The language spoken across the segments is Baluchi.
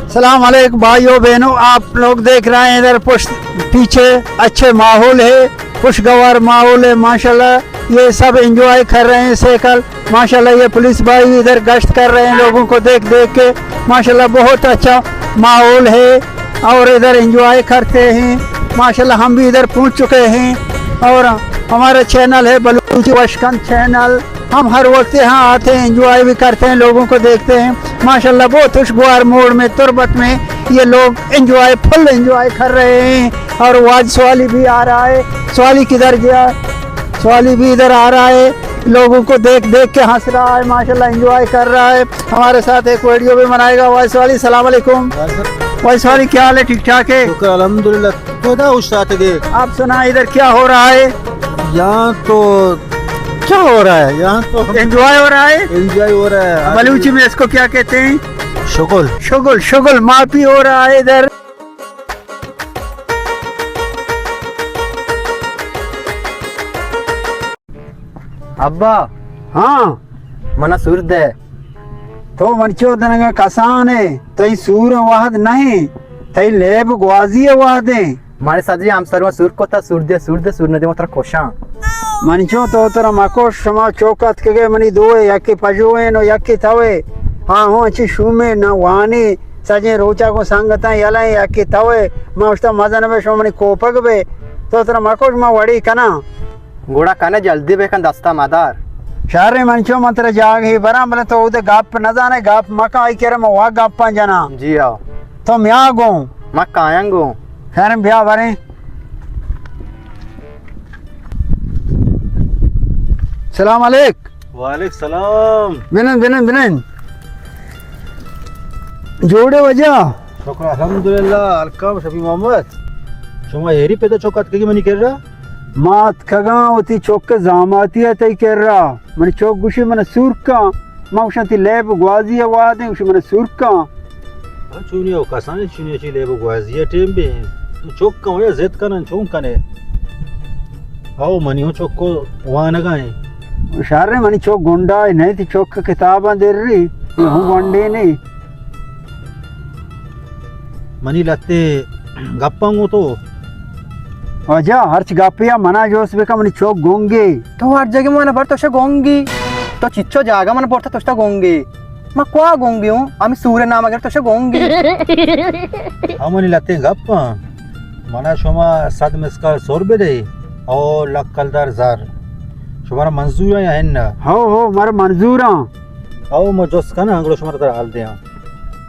السلام علیکم بھائیو بہنوں، آپ لوگ دیکھ رہے ہیں ادھر پشت پیچھے اچھے ماحول ہے، خوشگوار ماحول ہے ماشاءاللہ۔ یہ سب انجوائے کر رہے ہیں سائیکل۔ ماشاءاللہ یہ پولیس بھائی ادھر گشت کر رہے ہیں لوگوں کو دیکھ دیکھ کے۔ ماشاءاللہ بہت اچھا ماحول ہے اور ادھر انجوائے کرتے ہیں۔ ماشاءاللہ ہم بھی ادھر پہنچ چکے ہیں اور ہمارا چینل ہے بلوچی وشکند چینل۔ ہم ہر وقت یہاں آتے ہیں، انجوائے بھی کرتے ہیں، لوگوں کو دیکھتے ہیں۔ ماشاءاللہ بہت خوشگوار موڈ میں، تربت میں یہ لوگ انجوائے، فل انجوائے کر رہے ہیں۔ اور واج سوالی بھی آ رہا ہے۔ سوالی کدھر گیا؟ سوالی بھی ادھر آ رہا ہے، لوگوں کو دیکھ دیکھ کے ہنس رہا ہے، ماشاءاللہ انجوائے کر رہا ہے۔ ہمارے ساتھ ایک ویڈیو بھی بنائے گا۔ واج سوالی، السلام علیکم۔ واج سوالی، کیا حال ہے؟ ٹھیک ٹھاک ہے؟ شکر الحمدللہ۔ کدا اوشتاتگے؟ آپ سنا، ادھر کیا ہو رہا ہے؟ یہاں تو کیا ہو رہا ہے؟ یہاں تو انجوائے ہو رہا ہے؟ انجوائے ہو رہا ہے۔ بلوچی میں اس کو کیا کہتے ہیں؟ شغل۔ شغل، شغل، ماپی ہو رہا ہے ادھر۔ ابا۔ ہاں۔ منا سور دے۔ تو منچو دنگا کسان ئے، تئی سور وہد نہیں، تئی لیب گوازی وہد ہیں۔ مارے سجی ہمسرواں سور کتا، سور دے، سور دے، سور نہ دے، من ترا کشاں۔ منچو تو ترا مکش، شما چوک اتکگے منی دوئے، یکی پژوئے نو یکی توئے۔ ہاں ہوں، اچی شومے نہ وانی، سجیں روچا گوں سنگتاں یلہ ایں، یکی توئے۔ ما اشتا مزن بے، شما منی کوپگ بے۔ تو ترا مکش، ما وڑی کناں۔ گڑا کنے جلدی بکن، دستا مدار۔ شر منچو، من ترا جاگہے براں، بلے تو اودے گپ نزانے، گپ مکن، آئی کرا من وا گپاں جناں۔ جی آؤ۔ تو میا گوں۔ من کایاں گوں۔ خیر بیا بریں۔ سلام علیک۔ وعلیک سلام۔ بنند، بنند، بنند۔ جوڑے واجہ؟ شکر الحمدللہ۔ الکام شفیع محمد۔ شما ایری پیدا چوک اتکگی منی کرا؟ ما اتکگاں وتی چوک زاماتی ء تئی کرا۔ منی چوک گوشی من سور کن۔ ما گوشاں تئی لیب گوازی ء وہدیں، گوشی من سور کن۔ ہاں، چونی او کسانی چونی چی لیب گوازی ء ٹیم بے۔ تو چوک کن یا زد کنن، چون کنے؟ او منی ہوں چوک کو وانگا ہیں۔ شر منی چوک گنڈا ہے نہیں، تئی چوک کتاباں در رہی، یہ ہوں گنڈے نہیں۔ منی لتے گپاں گوں تو۔ واجہ، ہرچ گپے ء منا جوست بکن، منی چوک گونگے۔ تو ہر جگہ منا بر تو شے گونگی۔ تو چچو جاگہ من برتا تو شتا گونگی۔ ما کوا گونگی ہوں؟ ہمیں سورے نام اگر تو شے گونگی۔ ہاں، منی لتے گپاں۔ منا شما صد مسکال سور بدے او لک کلدار زر۔ شمارا منظور ہے یا ہن؟ ہو، ہو، مارا منظور ہیں۔ او، ما جوست کناں، انگلو شمارا ترا حال دیاں۔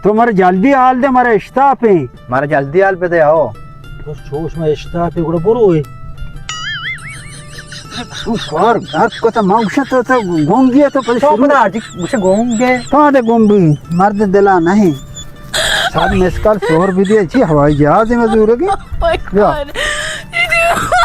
تو مارا جلدی حال دے، مارا اشتاپ ہیں۔ مارا جلدی حال بدے، آؤ۔ تو چوش ما اشتاپ ہیں، گڑا برو اے۔ تو کار گپ کو تو ما گوشاں تو، تو گونگی ہے تو پریشان۔ تو پدا جی گوشے گونگے۔ تو دے گونگی، مرد دلا نہیں۔ سات مسکال سور بھی دے، چی ہوائی جہاز میں زورگی؟ Oh my یا۔ God۔